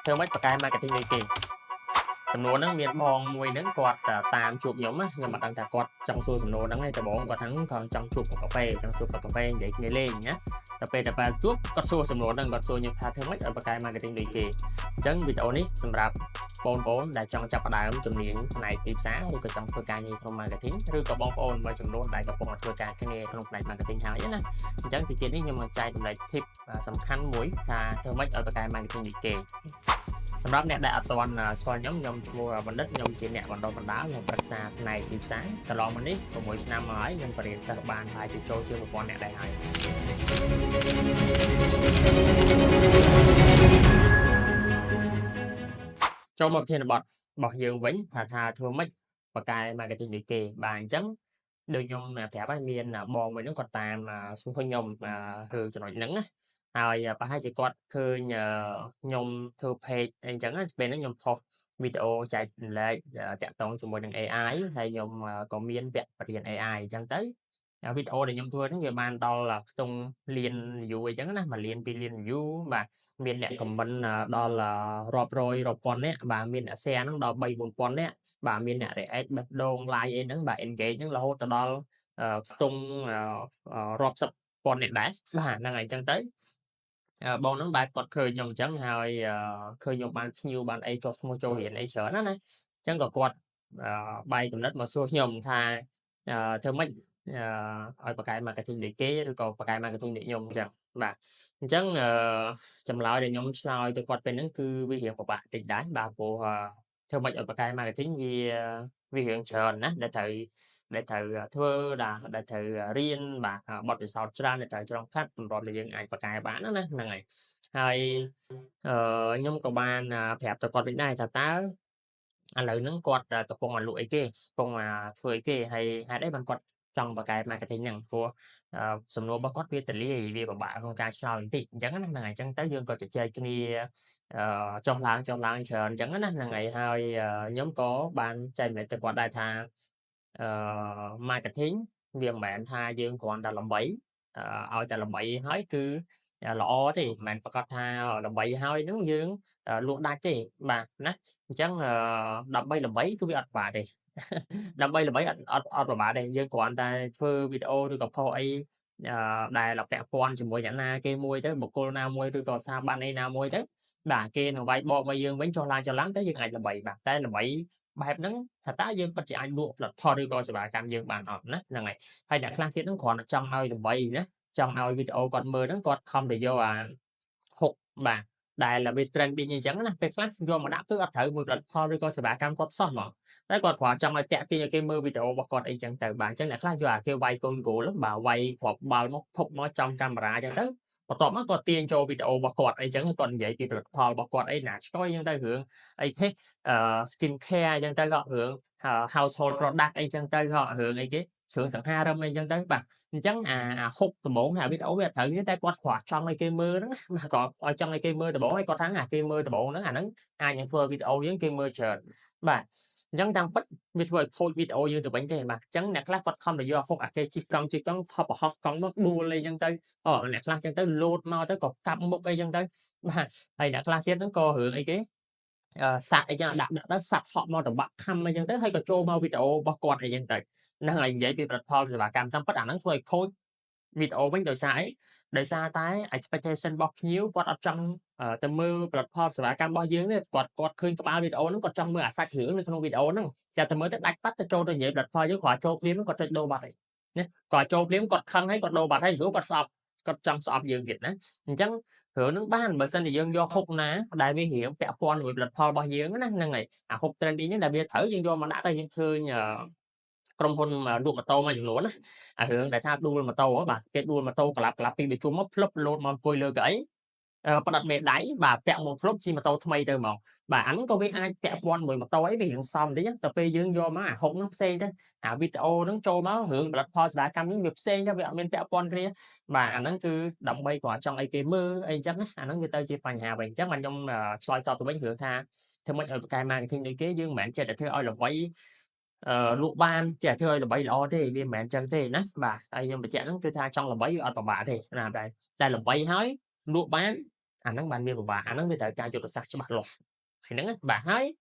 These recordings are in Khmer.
ធ្វើម៉េចពូកែ marketing ដូចគេសំណួរហ្នឹងមានបងមួយហ្នឹងគាត់តាមជួបខ្ញុំណាខ្ញុំអត់ដឹងថាគាត់ចង់សួរសំណួរហ្នឹងទេដំបូងគាត់ហ្នឹងគាត់ចង់ជួបកាហ្វេចង់ជួបកាហ្វេនិយាយគ្នាលេងណាតែពេលតែពេលជួបគាត់សួរសំណួរហ្នឹងគាត់សួរខ្ញុំថាធ្វើម៉េចឲ្យពូកែ marketing ដូចគេអញ្ចឹងវីដេអូនេះសម្រាប់បងប្អូនដែលចង់ចាប់ផ្ដើមជំនាញផ្នែកទីផ្សារឬក៏ចង់ធ្វើការងារក្នុង marketing ឬក៏បងប្អូនមួយចំនួនដែលកំពុងតែធ្វើការងារក្នុងផ្នែក marketing ហើយណាអញ្ចឹងទីទៀតនេះខ្ញុំនឹងចែករំលែក tip សំខាន់មួយថាធ្វើម៉េចឲ្យពូកែ marketing ដូចគេសម្រាប់អ្នកដែលអត់ទាន់ស្គាល់ខ្ញុំខ្ញុំឈ្មោះបណ្ឌិតខ្ញុំជាអ្នកបណ្ដុះបណ្ដាលនិងប្រឹក្សាផ្នែកទីផ្សារកន្លងមកនេះ6ឆ្នាំមកហើយខ្ញុំបរៀនសិស្សបានប្រហែលជាចូលជាង1000អ្នកដែរហើយចូលមកប្រធានបទរបស់យើងវិញថាធ្វើម៉េចពូកែ marketing ដូចគេបាទអញ្ចឹងដូចខ្ញុំប្រាប់ហើយមានបងមួយហ្នឹងគាត់តាមសួរខ្ញុំរឿងចំណុចហ្នឹងណាហើយប្រហែលជាគាត់ឃើញខ្ញុំធ្វើ page អីចឹងពេលហ្នឹងខ្ញុំផុសវីដេអូចែករំលែកតាក់ទងជាមួយនឹង AI ហើយខ្ញុំក៏មានវគ្គបរៀន AI អញ្ចឹងទៅវីដេអូដែលខ្ញុំធ្វើហ្នឹងវាបានដល់ខ្ទង់លាន view អីចឹងណា1លាន2លាន view បាទមានអ្នក comment ដល់រាប់រយរាប់ពាន់នាក់បាទមានអ្នក share ហ្នឹងដល់3 4000នាក់បាទមានអ្នក react បេះដូង like អីហ្នឹងបាទ engage ហ្នឹងរហូតទៅដល់ខ្ទង់រាប់សិបពាន់នាក់ដែរបាទហ្នឹងហើយអញ្ចឹងទៅបងហ្នឹងបែបគាត់ឃើញខ្ញុំអញ្ចឹងហើយឃើញខ្ញុំបានភ្ញៀវបានអីចុះឈ្មោះចូលរៀនអីច្រើនណាណាអញ្ចឹងក៏គាត់បែកកំណត់មកសួរខ្ញុំថាធ្វើម៉េចឲ្យពូកែ marketing ដូចគេឬក៏ពូកែ marketing ដូចខ្ញុំអញ្ចឹងបាទអញ្ចឹងចម្លើយដែលខ្ញុំឆ្លើយទៅគាត់ពេលហ្នឹងគឺវារៀងពិបាកតិចដែរបាទព្រោះធ្វើម៉េចឲ្យពូកែ marketing វារឿងច្រើនណាស់ដែលត្រូវធ្វើដែលត្រូវរៀនបាទបទពិសោធន៍ច្រើនដែលត្រូវឆ្លងកាត់ទម្រាំដែលយើងអាចពូកែបានណាហ្នឹងហើយហើយអឺខ្ញុំក៏បានប្រាប់ទៅគាត់វិញដែរថាតើឥឡូវហ្នឹងគាត់កំពុងតែលក់អីគេកំពុងតែធ្វើអីគេហើយហេតុអីបានគាត់ចង់ពូកែ marketing ហ្នឹងព្រោះសំណួររបស់គាត់វាទលាយវាពិបាកក្នុងការឆ្លើយបន្តិចអញ្ចឹងណាហ្នឹងហើយអញ្ចឹងទៅយើងក៏ជជែកគ្នាចុះឡើងចុះឡើងច្រើនអញ្ចឹងណាហ្នឹងហើយហើយខ្ញុំក៏បានចែករំលែកទៅគាត់ដែរថាmarketing វាមិនមែនថាយើងគ្រាន់តែល្បីឲ្យតែល្បីហើយគឺល្អទេមិនមែនប្រាកដថាល្បីហើយហ្នឹងយើងលក់ដាច់ទេបាទណាអញ្ចឹងដើម្បីល្បីគឺវាអត់ពិបាកទេដើម្បីល្បីអត់អត់អត់ពិបាកទេយើងគ្រាន់តែធ្វើវីដេអូឬក៏ផុសអីដែលពាក់ព័ន្ធជាមួយអ្នកណាគេមួយទៅបុគ្គលណាមួយឬក៏ស្ថាប័នអីណាមួយទៅបាទគេនឹងវាយបកមកយើងវិញចុះឡើងចុះឡើងទៅយើងអាចល្បីបាទតែល្បីបែបហ្នឹងថាតើយើងពិតជាអាចលក់ផលិតផលឬក៏សេវាកម្មយើងបានអត់ណាហ្នឹងហើយហើយអ្នកខ្លះទៀតហ្នឹងគ្រាន់តែចង់ឲ្យល្បីណាចង់ឲ្យវីដេអូគាត់មើលហ្នឹងគាត់ខំទៅយកអា hook បាទដែលវា trending អញ្ចឹងណាពេលខ្លះយកមកដាក់គឺអត់ត្រូវមួយផលិតផលឬក៏សេវាកម្មគាត់សោះហ្មងតែគាត់គ្រាន់ចង់ឲ្យតាក់ទាញឲ្យគេមើលវីដេអូរបស់គាត់អីចឹងទៅបាទអញ្ចឹងអ្នកខ្លះយកអាគេវាយកូនគោលបាទវាយគ្រាប់បាល់មកភុកមកចំកាមេរ៉ាអញ្ចឹងទៅបន្ទាប់មកគាត់ទាញចូលវីដេអូរបស់គាត់អីចឹងគាត់និយាយពីផលិតផលរបស់គាត់អីណាឆ្កយអញ្ចឹងទៅរឿងអីទេ skin care អញ្ចឹងទៅក៏រឿង household product អីចឹងទៅក៏រឿងអីគេគ្រឿងសង្ហារឹមអីចឹងទៅបាទអញ្ចឹងអា hook ដំបូងអាវីដេអូវាអត់ត្រូវទេតែគាត់គ្រាន់ចង់ឲ្យគេមើលហ្នឹងណាគាត់ឲ្យចង់ឲ្យគេមើលដំបូងហើយគាត់ថាអាគេមើលដំបូងហ្នឹងអាហ្នឹងអាចនឹងធ្វើវីដេអូយើងគេមើលច្រើនបាទអញ្ចឹងតាមពិតវាធ្វើឲ្យខូចវីដេអូយើងទៅវិញទេបាទអញ្ចឹងអ្នកខ្លះគាត់ខំទៅយក hook អាគេជិះកង់ជិះកង់ហប់ហោះកង់មកដួលអីចឹងទៅអូអ្នកខ្លះចឹងទៅលោតមកទៅក៏កាប់មុខអីចឹងទៅបាទហើយអ្នកខ្លះទៀតហ្នឹងក៏រឿងអីគេសัตว์អីចឹងដាក់ដាក់ទៅសัตว์ហក់មកតបាក់ខំអីចឹងទៅហើយក៏ចូលមកវីដេអូរបស់គាត់អីចឹងទៅហ្នឹងហើយនិយាយពីផលិតផលសេវាកម្មតាមពិតអាហ្នឹងធ្វើឲ្យខូចវីដេអូវិញដោយសារអីដោយសារតែ expectation របស់ភ្ញៀវគាត់អត់ចង់ទៅមើលផលិតផលសេវាកម្មរបស់យើងទេគាត់គាត់ឃើញក្បាលវីដេអូហ្នឹងគាត់ចង់មើលអាសាច់រឿងនៅក្នុងវីដេអូហ្នឹងស្រាប់តែមើលទៅដាច់បាត់ទៅចូលទៅនិយាយផលិតផលយើងគ្រាន់ចូលភ្លាមគាត់ចុចដូរបាត់ហើយណាគាត់ចូលភ្លាមគាត់ខឹងហើយគាត់ដូរបាត់ហើយព្រោះគាត់ស្អប់គាត់ចង់ស្អប់យើងទៀតណាអញ្ចឹងរឿងហ្នឹងបានបើសិនជាយើងយក hook ណាដែលវារៀងពាក់ព័ន្ធជាមួយផលិតផលរបស់យើងណាហ្នឹងហើយអា hook trending ហ្នឹងដែលវាត្រូវយើងយកមកដាក់ទៅយើងឃើញក្រុមហ៊ុនលក់ម៉ូតូមួយចំនួនណាអារឿងដែលថាដួលម៉ូតូបាទគេដួលម៉ូតូក្លាប់ក្លាប់ពីប្រជុំមកភ្លឹបលោតមកអង្គុយលើកៅអីផ្ដិតមេដៃបាទពាក់មកភ្លុបជិះម៉ូតូថ្មីទៅហ្មងបាទអាហ្នឹងក៏វាអាចពាក់ព័ន្ធមួយម៉ូតូអីវារៀងសមបន្តិចតែពេលយើងយកមកអា hook ហ្នឹងផ្សេងទៅអាវីដេអូហ្នឹងចូលមករឿងផលិតផលសេវាកម្មនេះវាផ្សេងទៅវាអត់មានពាក់ព័ន្ធគ្នាបាទអាហ្នឹងគឺដើម្បីគ្រាន់ចង់ឲ្យគេមើលអីចឹងណាអាហ្នឹងវាទៅជាបញ្ហាវិញអញ្ចឹងបាទខ្ញុំឆ្លើយតបទៅវិញរឿងថាធ្វើម៉េចឲ្យពូកែ marketing ដូចគេយើងមិនមែនចេះតែធ្វើឲ្យល្បីលក់បានចេះធ្វើឲ្យល្បីល្អទេវាមិនមែនចឹងទេណាបាទហើយខ្ញុំបញ្ជាក់ហ្នឹងគឺថាចង់ល្បីវាអត់ពិបាកទេណាតែតែល្បីហើយលក់បាន អាហ្នឹងបានវាពិបាកអាហ្នឹងវាត្រូវការយុទ្ធសាស្ត្រច្បាស់លាស់ហើយហ្នឹងណាបាទហើយ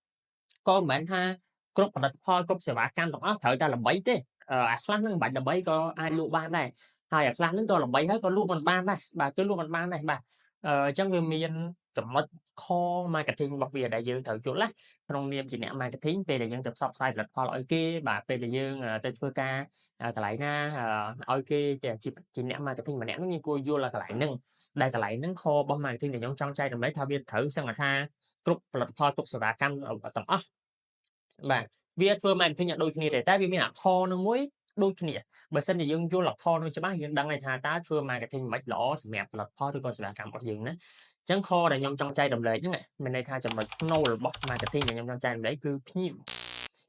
ក៏មិនមែនថាគ្រប់ផលិតផលគ្រប់សេវាកម្មទាំងអស់ត្រូវតែល្បីទេអាខ្លះហ្នឹងមិនបាច់ល្បីក៏អាចលក់បានដែរហើយអាខ្លះហ្នឹងក៏ល្បីហើយក៏លក់មិនបានដែរបាទគឺលក់មិនបានដែរបាទអញ្ចឹងវាមានចំណុច core marketing របស់វាដែលយើងត្រូវយល់ណាក្នុងនាមជាអ្នក marketing ពេលដែលយើងទៅផ្សព្វផ្សាយផលិតផលឲ្យគេបាទពេលដែលយើងទៅធ្វើការកន្លែងណាឲ្យគេជាអ្នក marketing ម្នាក់ហ្នឹងយើងគួរយល់ឲ្យកន្លែងហ្នឹងដែលកន្លែងហ្នឹង core របស់ marketing ដែលខ្ញុំចង់ចែករំលែកថាវាត្រូវសឹងថាគ្រប់ផលិតផលគ្រប់សេវាកម្មទាំងអស់បាទវាធ្វើ marketing អត់ដូចគ្នាទេតែវាមានអា core នឹងមួយដូចគ្នាបើសិនជាយើងយល់អា core នឹងច្បាស់យើងដឹងហើយថាតើធ្វើ marketing មិនល្អសម្រាប់ផលិតផលឬក៏សេវាកម្មរបស់យើងណាអញ្ចឹង core ដែលខ្ញុំចង់ចែករំលែកហ្នឹងមានន័យថាចំណុចស្នូលរបស់ marketing ដែលខ្ញុំចង់ចែករំលែកគឺភ្ញៀវ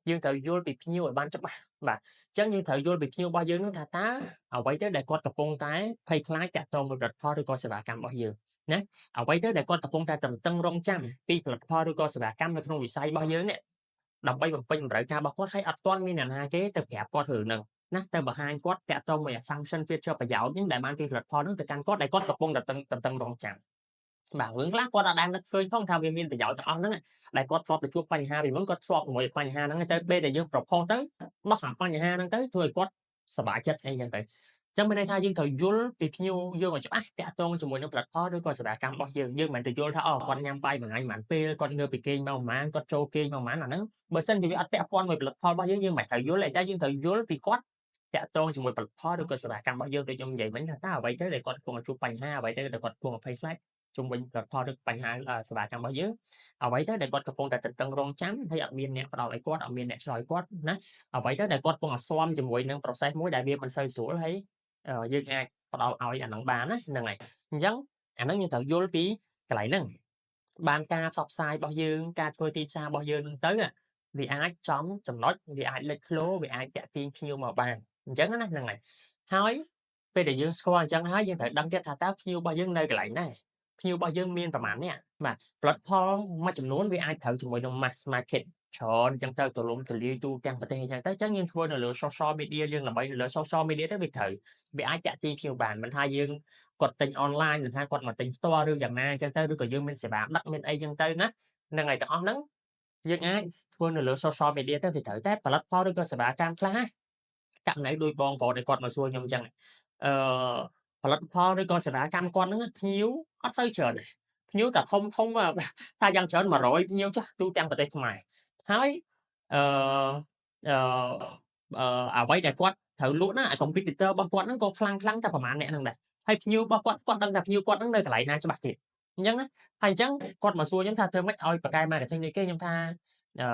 យើងត្រូវយល់ពីភ្ញៀវឲ្យបានច្បាស់បាទអញ្ចឹងយើងត្រូវយល់ពីភ្ញៀវរបស់យើងនឹងថាតើអ្វីទៅដែលគាត់កំពុងតែភ័យខ្លាចតាក់ទងមួយផលិតផលឬក៏សេវាកម្មរបស់យើងណាអ្វីទៅដែលគាត់កំពុងតែទន្ទឹងរង់ចាំពីផលិតផលឬក៏សេវាកម្មនៅក្នុងវិស័យរបស់យើងនេះដើម្បីបំពេញតម្រូវការរបស់គាត់ហើយអត់ទាន់មានអ្នកណាគេទៅប្រាប់គាត់រឿងហ្នឹងណាទៅបង្ហាញគាត់តាក់ទងមួយ function feature ប្រយោជន៍ហ្នឹងដែលបានពីផលិតផលហ្នឹងទៅកាន់គាត់ដែលគាត់កំពុងតែទន្ទឹងរង់ចាំបាទរឿងខ្លះគាត់អត់ដែលនឹកឃើញផងថាវាមានប្រយោជន៍ទាំងអស់ហ្នឹងដែលគាត់ធ្លាប់ទៅជួបបញ្ហាពីមុនគាត់ធ្លាប់ជាមួយបញ្ហាហ្នឹងទៅពេលដែលយើង propose ទៅដោះអាបញ្ហាហ្នឹងទៅធ្វើឲ្យគាត់សប្បាយចិត្តអីចឹងទៅចឹងមានន័យថាយើងត្រូវយល់ពីភ្ញៀវយើងឲ្យច្បាស់តាក់ទងជាមួយនឹងផលិតផលឬក៏សេវាកម្មរបស់យើងយើងមិនមែនទៅយល់ថាអូគាត់ញ៉ាំបាយមួយថ្ងៃប៉ុន្មានពេលគាត់ងើបពីគេងមកប៉ុន្មានគាត់ចូលគេងមកប៉ុន្មានអាហ្នឹងបើសិនជាវាអត់ពាក់ព័ន្ធមួយផលិតផលរបស់យើងយើងមិនត្រូវយល់ទេតែយើងត្រូវយល់ពីគាត់តាក់ទងជាមួយផលិតផលឬក៏សេវាកម្មរបស់យើងដូចខ្ញុំនិយាយមិញថាតើអ្វីទៅដែលគាត់កំពុងជួបបញ្ហាអ្វីទៅដែលគាត់កំពុងភ័យខ្លាចជុំវិញផលិតផលឬបញ្ហាសេវាកម្មរបស់យើងអ្វីទៅដែលគាត់កំពុងតែទន្ទឹងរង់ចាំហើយអត់មានអ្នកផ្ដល់ឲ្យគាត់អត់មានអ្នកឆ្លើយគាត់ណាអ្វីទៅដែលគាត់កំពុងអាស៊ាំជាមួយនឹង process មួយដែលវាមិនសូវស្រួលហើយយើងអាចផ្ដល់ឲ្យអាហ្នឹងបានណាហ្នឹងហើយអញ្ចឹងអាហ្នឹងយើងត្រូវយល់ពីកន្លែងហ្នឹងបានការផ្សព្វផ្សាយរបស់យើងការធ្វើទីផ្សាររបស់យើងហ្នឹងទៅវាអាចចំចំណុចវាអាចលេចធ្លោវាអាចតាក់ទាញភ្ញៀវមកបានអញ្ចឹងណាហ្នឹងហើយហើយពេលដែលយើងស្គាល់អញ្ចឹងហើយយើងត្រូវដឹងទៀតថាតើភ្ញៀវរបស់យើងនៅកន្លែងណាភ្ញៀវរបស់យើងមានប្រមាណអ្នកបាទផលិតផលមួយចំនួនវាអាចត្រូវជាមួយនឹង mass market ច្រើនអញ្ចឹងទៅទូលំទូលាយទូទាំងប្រទេសអញ្ចឹងទៅអញ្ចឹងយើងធ្វើនៅលើ social media យើងដើម្បីនៅលើ social media ទៅវាត្រូវវាអាចតាក់ទាញភ្ញៀវបានមិនថាយើងគាត់ទិញ online មិនថាគាត់មកទិញផ្ទាល់ឬយ៉ាងណាអញ្ចឹងទៅឬក៏យើងមានសេវាដឹកមានអីអញ្ចឹងទៅណាហ្នឹងហើយទាំងអស់ហ្នឹងយើងអាចធ្វើនៅលើ social media ទៅវាត្រូវតែផលិតផលឬក៏សេវាកម្មខ្លះករណីដូចបងប្រុសដែលគាត់មកសួរខ្ញុំអញ្ចឹងអឺផលិតផលឬក៏សេវាកម្មគាត់ហ្នឹងភ្ញៀវអត់សូវច្រើនទេភ្ញៀវតែធំធំថាយ៉ាងច្រើន100ភ្ញៀវចាស់ទូទាំងប្រទេសខ្មែរហើយអឺអឺអឺអ្វីដែលគាត់ត្រូវលក់ណាអា competitor របស់គាត់ហ្នឹងក៏ខ្លាំងខ្លាំងតែប្រហែលអ្នកហ្នឹងដែរហើយភ្ញៀវរបស់គាត់គាត់ដឹងថាភ្ញៀវគាត់ហ្នឹងនៅកន្លែងណាច្បាស់ទៀតអញ្ចឹងណាហើយអញ្ចឹងគាត់មកសួរខ្ញុំថាធ្វើម៉េចឲ្យបកកែ marketing នេះគេខ្ញុំថា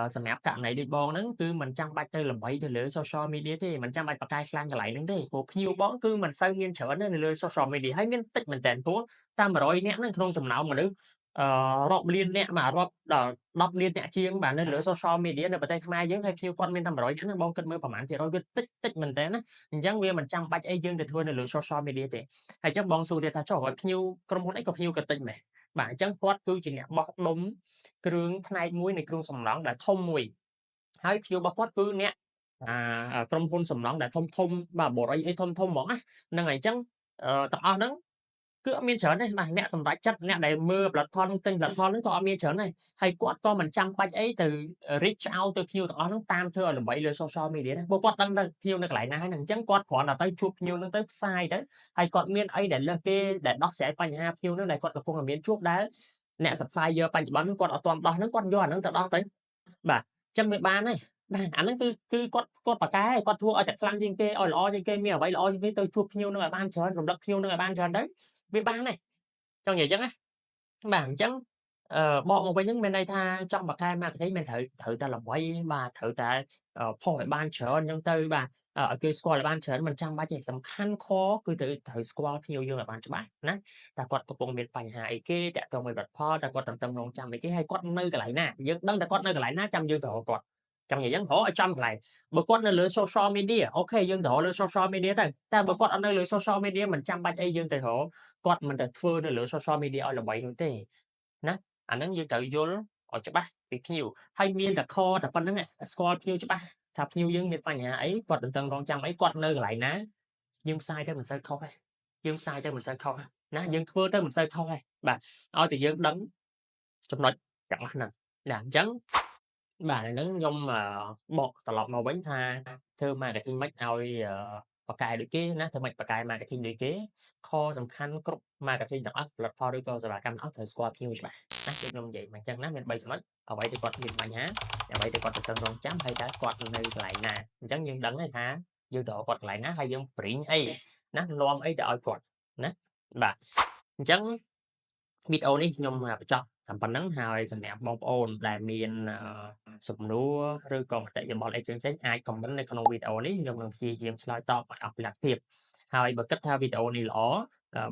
សម្រាប់ករណីដូចបងហ្នឹងគឺមិនចាំបាច់ទៅល្បីទៅលើ social media ទេមិនចាំបាច់បកកែខ្លាំងកន្លែងហ្នឹងទេព្រោះភ្ញៀវបងគឺមិនសូវមានច្រើនទេនៅលើ social media ហើយមានតិចមែនតើព្រោះតាម100នាក់ហ្នឹងក្នុងចំណោមមនុស្សអឺរាប់លានអ្នកបាទរាប់ដល់10លានអ្នកជាងបាទនៅលើ social media នៅប្រទេសខ្មែរយើងហើយភ្ញៀវគាត់មានតែ100នាក់ហ្នឹងបងគិតមើលប្រហែលភាគរយវាតិចតិចមែនតើណាអញ្ចឹងវាមិនចាំបាច់អីយើងទៅធ្វើនៅលើ social media ទេហើយអញ្ចឹងបងសួរទៀតថាចុះឲ្យភ្ញៀវក្រុមហ៊ុនអីក៏ភ្ញៀវក៏តិចម៉េះបាទអញ្ចឹងគាត់គឺជាអ្នកបោះដុំគ្រឿងផ្នែកមួយនៃគ្រឿងសំណង់ដែលធំមួយហើយភ្ញៀវរបស់គាត់គឺអ្នកអាក្រុមហ៊ុនសំណង់ដែលធំធំបាទបរិយអីធំធំហ្មងណាហ្នឹងហើយអញ្ចឹងទាំងអស់ហ្នឹងគឺអត់មានច្រើនទេបាទអ្នកសម្រេចចិត្តអ្នកដែលមើលផលិតផលនឹងទិញផលិតផលនឹងក៏អត់មានច្រើនដែរហើយគាត់ក៏មិនចាំបាច់អីទៅ reach out ទៅភ្ញៀវទាំងអស់ហ្នឹងតាមធ្វើឲ្យល្បីលើ social media ដែរព្រោះគាត់ដឹងទៅភ្ញៀវនៅកន្លែងណាហើយហ្នឹងអញ្ចឹងគាត់គ្រាន់តែទៅជួបភ្ញៀវហ្នឹងទៅផ្សាយទៅហើយគាត់មានអីដែលលើសគេដែលដោះស្រាយបញ្ហាភ្ញៀវហ្នឹងដែលគាត់កំពុងតែមានជួបដែលអ្នក supplier បច្ចុប្បន្នហ្នឹងគាត់អត់ទាន់ដោះហ្នឹងគាត់យកអាហ្នឹងទៅដោះទៅបាទអញ្ចឹងវាបានហើយបាទអាហ្នឹងគឺគឺគាត់គាត់បកកែគាត់ធ្វើឲ្យតែខ្លាំងជាងគេឲ្យល្អជាងគេមានអ្វីល្អជាងគេទៅជួបភ្ញៀវនឹងឲ្យបានច្រើនរំលឹកភ្ញៀវនឹងឲ្យបានច្រើនទៅវាបានដែរចង់និយាយអញ្ចឹងណាបាទអញ្ចឹងអឺបកមកវិញហ្នឹងមានន័យថាចង់បកកែ marketing មិនត្រូវត្រូវតែល្បីបាទត្រូវតែផុសឲ្យបានច្រើនអញ្ចឹងទៅបាទឲ្យគេស្គាល់ឲ្យបានច្រើនមិនចាំបាច់ទេសំខាន់ core គឺត្រូវត្រូវស្គាល់ភ្ញៀវយើងឲ្យបានច្បាស់ណាតើគាត់កំពុងមានបញ្ហាអីគេតាក់ទងមួយផលិតផលតើគាត់ទន្ទឹងរង់ចាំអីគេហើយគាត់នៅកន្លែងណាយើងដឹងតែគាត់នៅកន្លែងណាចាំយើងទៅរកគាត់ចង់និយាយអញ្ចឹងរកឲ្យចំកន្លែងបើគាត់នៅលើ social media OK យើងទៅរកលើ social media ទៅតែបើគាត់អត់នៅលើ social media មិនចាំបាច់អីយើងទៅរកគាត់មិនទៅធ្វើនៅលើ social media ឲ្យល្បីនោះទេណាអាហ្នឹងយើងត្រូវយល់ឲ្យច្បាស់ពីភ្ញៀវហើយមានតែខតែប៉ុណ្្នឹងស្គាល់ភ្ញៀវច្បាស់ថាភ្ញៀវយើងមានបញ្ហាអីគាត់ទន្ទឹងរង់ចាំអីគាត់នៅកន្លែងណាយើងផ្សាយទៅមិនសូវខុសទេយើងផ្សាយទៅមិនសូវខុសណា ណាយើងធ្វើទៅមិនសូវខុសទេបាទឲ្យតែយើងដឹងចំណុចទាំងអស់ហ្នឹងណាអញ្ចឹងបាទឥឡូវខ្ញុំបកត្រឡប់មកវិញថាធ្វើ marketing មិនឲ្យពូកែដូចគេណាធ្វើម៉េចពូកែ marketing ដូចគេខសំខាន់គ្រប់ marketing ទាំងអស់ផលិតផលឬក៏សេវាកម្មទាំងអស់ត្រូវស្គាល់ភ្ញៀវច្បាស់ណាដូចខ្ញុំនិយាយមកអញ្ចឹងណាមាន3ចំណុចអ្វីដែលគាត់មានបញ្ហាអ្វីដែលគាត់ទៅរងចាំហើយតើគាត់នៅកន្លែងណាអញ្ចឹងយើងដឹងហើយថាយើងទៅរកគាត់កន្លែងណាហើយយើង bring អីណានាំអីទៅឲ្យគាត់ណាបាទអញ្ចឹងវីដេអូនេះខ្ញុំបញ្ចប់តែប៉ុណ្ណឹងហើយសម្រាប់បងប្អូនដែលមានសំណួរឬក៏មតិយោបល់អីផ្សេងៗអាច comment នៅក្នុងវីដេអូនេះខ្ញុំនឹងព្យាយាមឆ្លើយតបឲ្យអស់ពីលទ្ធភាពហើយបើគិតថាវីដេអូនេះល្អ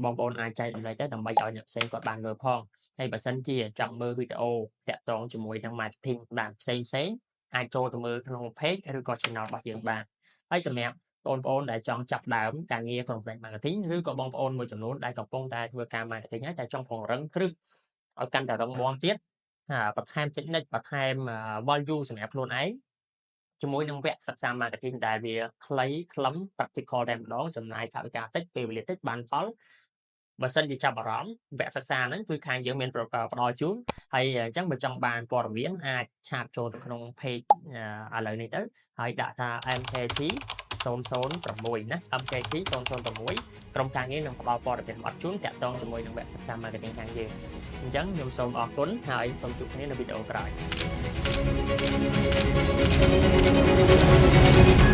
បងប្អូនអាចចែករំលែកទៅដើម្បីឲ្យអ្នកផ្សេងគាត់បានមើលផងហើយបើសិនជាចង់មើលវីដេអូតាក់ទងជាមួយនឹង marketing បាទផ្សេងផ្សេងអាចចូលទៅមើលក្នុង page ឬក៏ channel របស់យើងបានហើយសម្រាប់បងប្អូនដែលចង់ចាប់ដើមការងារក្នុងផ្នែក marketing ឬក៏បងប្អូនមួយចំនួនដែលកំពុងតែធ្វើការ marketing ហើយតែចង់ពង្រឹងគ្រឹះឲ្យកាន់តែរឹងមាំទៀតបន្ថែម technique បន្ថែម value សម្រាប់ខ្លួនឯងជាមួយនឹងវគ្គសិក្សា marketing ដែលវាខ្លីខ្លឹម practical តែម្ដងចំណាយថវិកាតិចពេលវេលាតិចបានផលបើសិនជាចាប់អារម្មណ៍វគ្គសិក្សាហ្នឹងគឺខាងយើងមានផ្ដល់ជូនហើយអញ្ចឹងបើចង់បានព័ត៌មានអាច chat ចូលទៅក្នុង page ឥឡូវនេះទៅហើយដាក់ថា MKT 006ណា MKT 006ក្រុមការងារនឹងផ្ដល់ព័ត៌មានបត់ជូនតាក់ទងជាមួយនឹងវគ្គសិក្សា marketing ខាងយើងអញ្ចឹងខ្ញុំសូមអរគុណហើយសូមជួបគ្នានៅវីដេអូក្រោយ។